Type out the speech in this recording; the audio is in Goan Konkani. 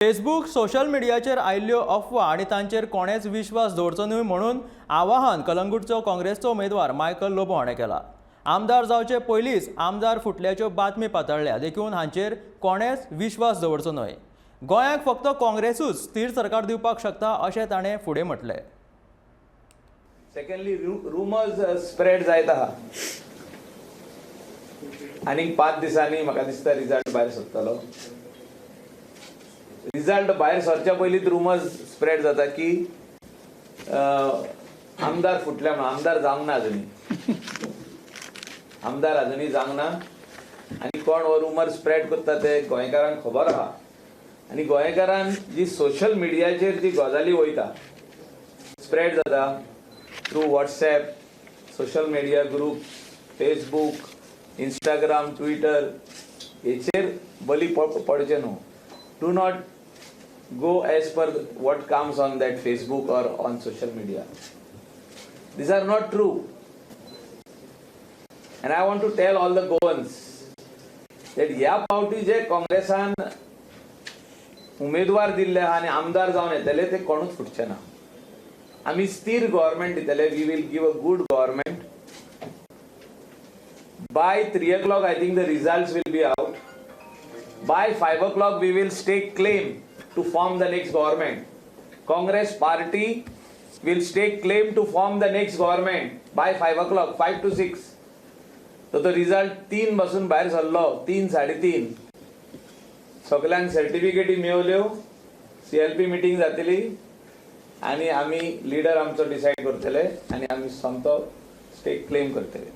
फेसबूक सोशल मिडियाचेर आयिल्ल्यो अफवा आनी तांचेर कोणेच विश्वास दवरचो न्हय म्हणून आवाहन कलंगूटचो काँग्रेसचो उमेदवार मायकल लोबो हाणें केला. आमदार जावचे पयलींच आमदार फुटल्याच्यो बातमी पातळ्ळ्या, देखून हांचेर कोणेच विश्वास दवरचो न्हय. गोंयाक फक्त काँग्रेसूच स्थीर सरकार दिवपाक शकता अशें ताणें फुडें म्हटलें. सेकंडली, रुमर्स स्प्रेड जायत आहा. आनीक 5 दिसांनी म्हाका दिसता रिजल्ट भायर सरतलो. रिजल्ट भायर सरच्या पयलींच रुमर्स स्प्रेड जाता की आमदार फुटल्या म्हणून. आमदार जावंक ना अजुनूय, आमदार अजुनूय जावंक ना. आनी कोण हो रुमर स्प्रेड करता ते गोंयकारांक खबर आहा. आनी गोंयकारान जी सोशल मिडियाचेर जी गजाली वयता, स्प्रेड जाता through WhatsApp, social media group, Facebook, Instagram, Twitter, हेचेर बली पडचें न्हू. Do not go as per what comes on that Facebook or on social media. These are not true. And I want to tell all the Goans that ह्या पावटी जे काँग्रेसान उमेदवार दिल्ले आहा आनी आमदार जावन येतले ते कोणूच फुटचे ना. आमी स्थिर गव्हर्मेंट दितले. We will give a good government. By 3 o'clock I think the results will be out. By 5 o'clock we will stake claim to form the next government. Congress party will stake claim to form the next government by 5 o'clock, 5 to 6. तर तो रिजल्ट 3 पासून भायर सरलो, 3 3:30 सगल्यांक सर्टिफिकेटी मेवल्यो. CLP meeting जातली आनी आमी लिडर आमचो डिसायड करतले आनी आमी सोमतो स्टेक क्लेम करतले.